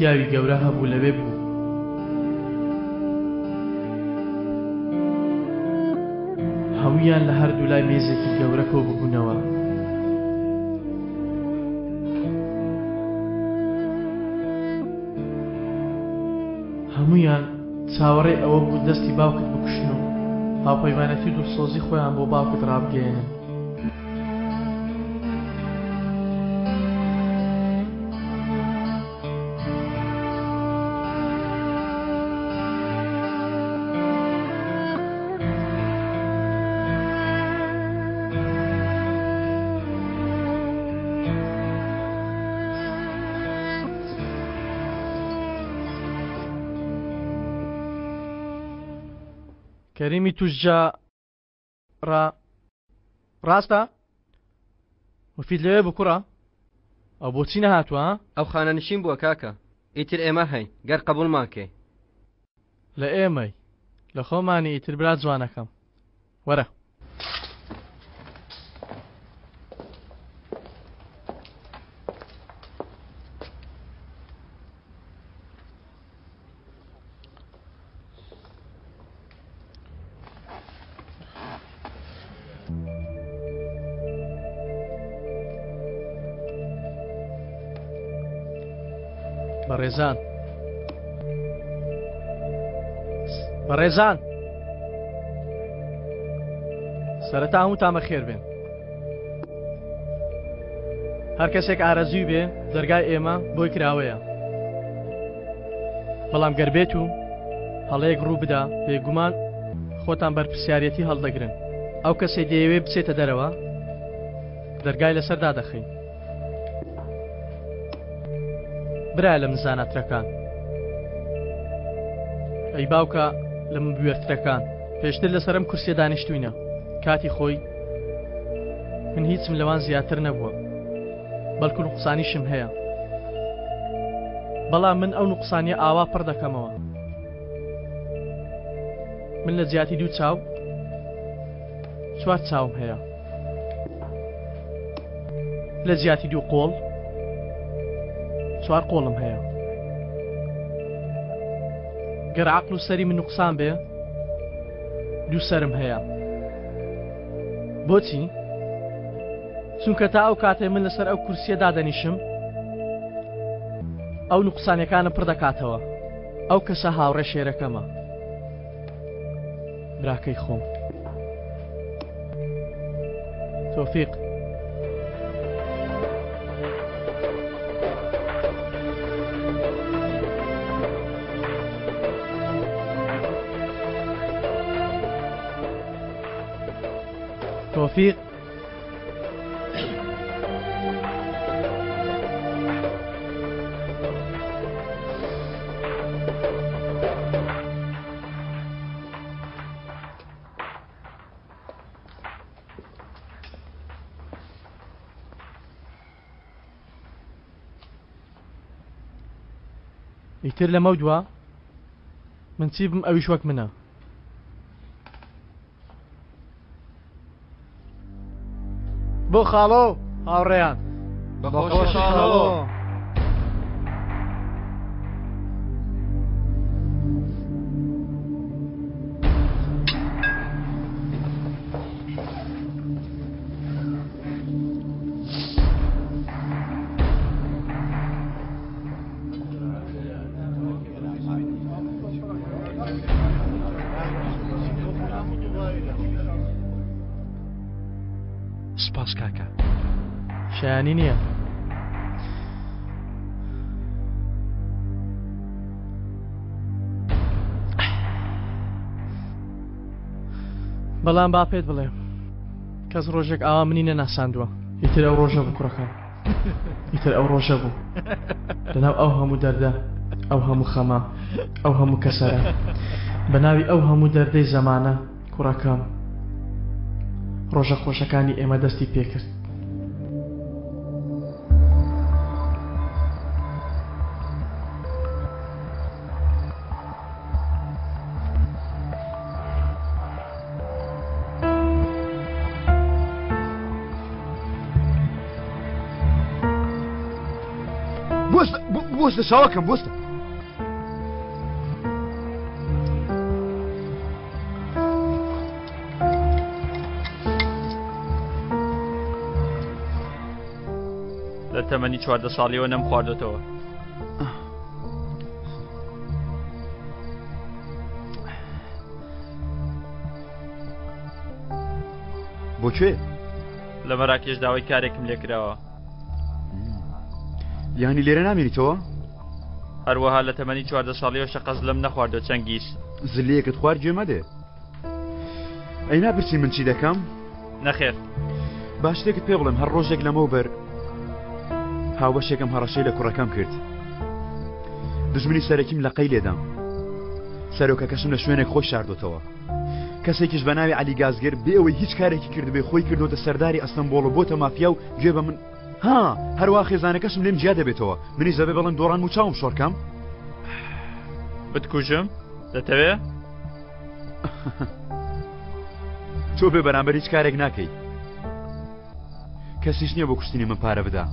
پیاوی گەورە هەبوو لەوێ بوو. هەموویان لە هەردوو لای مێزێکی گەورە کۆ ببوونەوە. هەموویان چاوەڕێی ئەوە بوون دەستی باوکت بکوشن و هاوپەیمانەتی و دڵسۆزی خۆیان بۆ باوکت ڕابگەیەنن. کەریمی توژجا ڕا ڕاستە؟ مفید لەوێ بوو کوڕە؟ ئەو بۆچی نەهاتووە ها؟ ئەو خانەنشین بووە کاکە ئیتر ئێمە هەین گەر قەبوڵمان کەی. لە ئێمەی لە خۆمانی ئیتر برا جوانەکەم وەرە. بەڕێزان بەڕێزان سەرەتا هەمووتان بەخێر بێن هەر کەسێک ئارەزووی بێ دەرگای ئێمە بۆی کراوەیە بەڵام گەر بێت و هەڵەیەک ڕوو بدا بێگومان خۆتان بەرپرسیارەتی هەڵدەگرن ئەو کەسێک دەیەوێ بچێتە دەرەوە دەرگای لەسەر دادەخەین برا لە من زاناترەکان ئەی باوکە لە من بوێرترەکان پێشتر لەسەرم کورسیە دانیشتوینە کاتی خۆی من هیچم لەوان زیاتر نەبووە بەڵکو نوقسانیشم هەیە بەڵام من ئەو نوقسانیە ئاوا پڕ دەکەمەوە من لە جیاتی دوو چاو چوار چاوم هەیە لە جیاتی دوو قۆڵ چوار قۆڵم هەیە گەر عقل و سەری من نوقسان بێ دوو سەرم هەیە بۆچی؟ چونکە تا ئەو کاتەی من لەسەر ئەو کورسیە دادەنیشم ئەو نوقسانەکانم پڕ دەکاتەوە ئەو کەسە هاوڕێ شێرەکەمە براکەی خۆم تۆفیق تۆفیق ئیتر لەمەو دوا من چی بم ئەویش وەک منە. بۆ خاڵۆ هاوڕێیان. بەخۆشی خاڵۆ. سپاس کاکە. شایانی نییە. بەڵام با پێت بڵێم کەس ڕۆژێک ئاوا منی نەناساندووە ئیتر ئەو ڕۆژە بوو کوڕەکەم ئیتر ئەو ڕۆژە بوو لەناو ئەو هەموو دەردە ئەو هەموو خەمە ئەو هەموو کەسەرە بە ناوی ئەو هەموو دەردەی زەمانە کوڕەکەم ڕۆژە خۆشەکانی ئێمە دەستی پێکرد. بۆستە چاوەکەم بۆستە. لە تەمەنی 14 ساڵیەوە نەم خواردۆتەوە. بۆ کوێ؟ لە مەراکێش داوای کارێکم لێکراوە. یانی لێرە نامێنیتەوە؟ هەروەها لە تەمەنی 14 ساڵیەوە شەقەزلەم نەخواردوە چەنگیز. زلیەکت خوارد گوێ مەدێ. ئەی ناپرسی من چی دەکەم؟ نەخێر. با شتێکت پێ بڵێم هەر ڕۆژێک لەمەوبەر هاوبەشێکم هەڕەشەی لە کوڕەکەم کرد. دژمنی سەرەکیم لەقەی لێدام. سەرۆکەکەشم لە شوێنێک خۆی شاردۆتەوە. کەسێکیش بە ناوی عەلی گازگر بێ ئەوەی هیچ کارێکی کردبێ خۆی کردۆتە سەرداری ئەستەنبۆڵ و بۆتە مافیا و گوێ بە من ها هەروا خێزانەکەشم لێم جیا دەبێتەوە منیش دەبێ بڵێم دۆڕان و چاوم شۆڕکەم بتکوژم دەتەوێ تۆ بێ بەرامبەر هیچ کارێک ناکەی کەسیش نییە بۆ کوشتنی من پارە بدا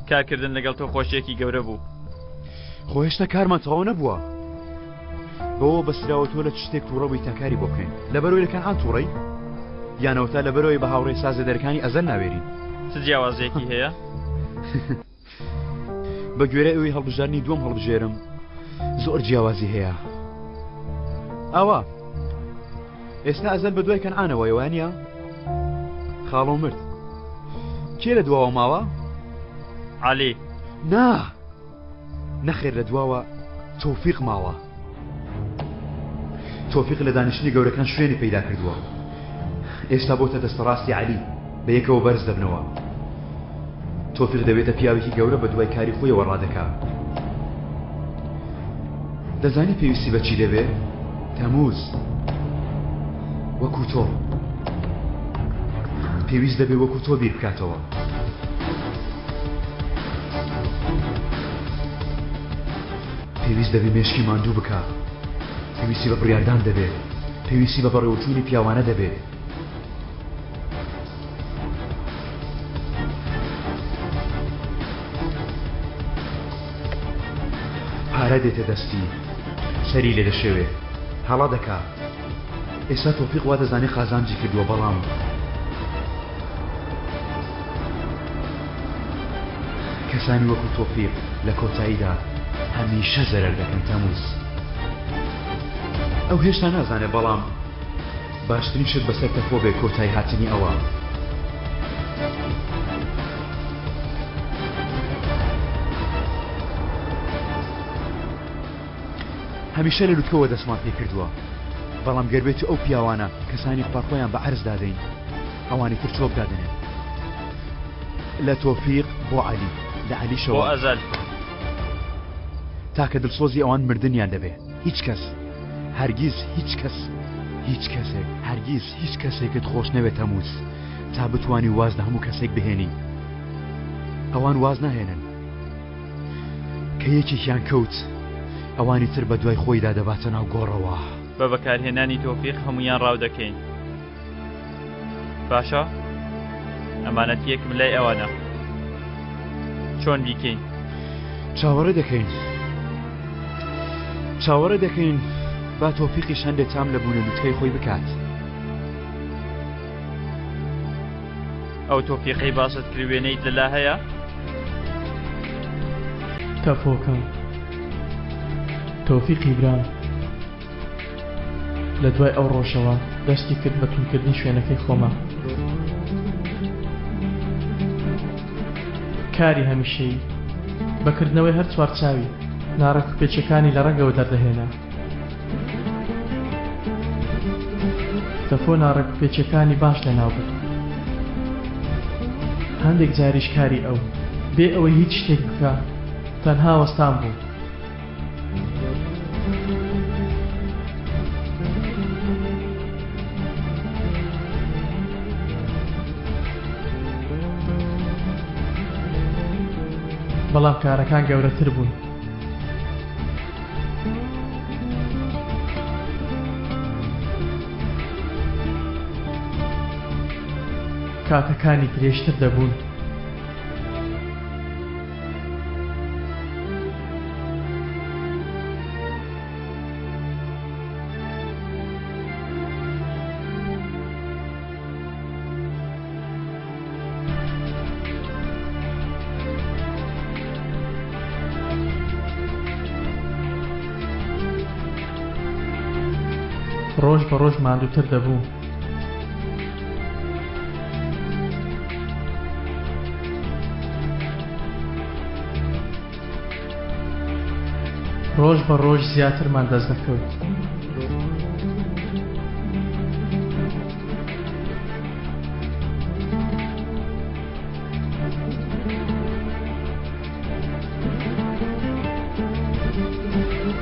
کارکردن لەگەڵ تۆ خۆشیەکی گەورە بوو خۆ هێشتا کارمان تەواو نەبووە بەوە بەسراوە تۆ لە چ شتێک تووڕە بووی تا کاری بۆ بکەین لەبەرەوەی لە کەنعان تووڕەی یانەوە تا لەبەرەوەی بە هاوڕێ سازێدەرەکانی ئەزەل ناوێرین چ جیاوازیەکی هەیە؟ بە گوێرەی ئەوەی هەڵبژاردنی دووەم هەڵبژێرم زۆر جیاوازی هەیە ئاوا ئێستا ئەزەل بە دوای کەنعانەوەیە وانە خاڵۆ مرد کێ لە دواوە ماوە عەلی نا نەخێر لە دواوە تۆفیق ماوە تۆفیق لە دانیشتنی گەورەکان شوێنی پەیدا کردووە ئێستا بۆتە دەستەڕاستی عەلی بە یەکەوە بەرز دەبنەوە تۆفیق دەبێتە پیاوێکی گەورە بە دوای کاری خۆیەوە ڕادەکا دەزانی پێویستی بە چی دەبێ تەموز وەکو تۆ پێویست دەبێ وەکو تۆ بیر بکاتەوە پێویست دەبێ مێشکی ماندوو بکا پێویستی بە بڕیاردان دەبێ پێویستی بە بەڕێوەچوونی پیاوانە دەبێ پارە دێتە دەستی سەری لێ دەشێوێ هەڵە دەکا ئێستا تۆفیق وا دەزانێ قازانجی کردووە بەڵام کەسانی وەکو تۆفیق لە کۆتاییدا هەمیشە زەرەر دەکەن تەموز ئەو هێشتا نازانێ بەڵام باشترین شت بەسەر تەفۆ بێ کۆتای هاتنی ئەوە. هەمیشە لە لوتکەوە دەستمان پێ کردووە بەڵام گەر بێت ئەو پیاوانە کەسانی خوار خۆیان بە عەرز دادەین ئەوانی تر چۆک دادەنێن لە تۆفیق بۆ عەلی لە عەلیشەوە بۆ ئەزەل تاکە دڵسۆزی ئەوان مردنیان دەبێ هیچ کەس هەرگیز هیچ کەس هیچ کەسێک هەرگیز هیچ کەسێکت خۆش نەوێت تەموز تا بتوانی واز لە هەموو کەسێک بهێنی ئەوان واز ناهێنن کە یەکێکیان کەوت ئەوانی تر بە دوای خۆیدا دەباتە ناو گۆڕەوە. بە بەکارهێنانی تۆفیق هەموویان ڕاو دەکەین باشە ئەمانەتیەکم لای ئەوانە چۆن بیکەین؟ چاوەڕێ دەکەین چاوەڕێ دەکەین با تۆفیقیش هەندێک تام لە بوونە لوتکەی خۆی بکات. ئەو تۆفیقەی باست کرد وێنەیت لەلا هەیە؟ تەفۆکەم تۆفیقی برام لە دوای ئەو ڕۆژەوە دەستی کرد بە توندکردنی شوێنەکەی خۆمان. کاری هەمیشەیی بە کردنەوەی هەر چوار چاوی ناڕێکوپێکیەکانی لە ڕەگەوە دەردەهێنا. تەفۆ ناڕێکوپێکیەکانی باش لەناوبرد. هەندێک جاریش کاری ئەو، بێ ئەوەی هیچ شتێک بکا، تەنها وەستان بوو. بەڵام کارەکان گەورەتر بوون. کاتەکانی درێژتر دەبوون. ڕۆژ بە ڕۆژ ماندووتر دەبوو. ڕۆژ بە ڕۆژ زیاترمان دەست دەکەوت.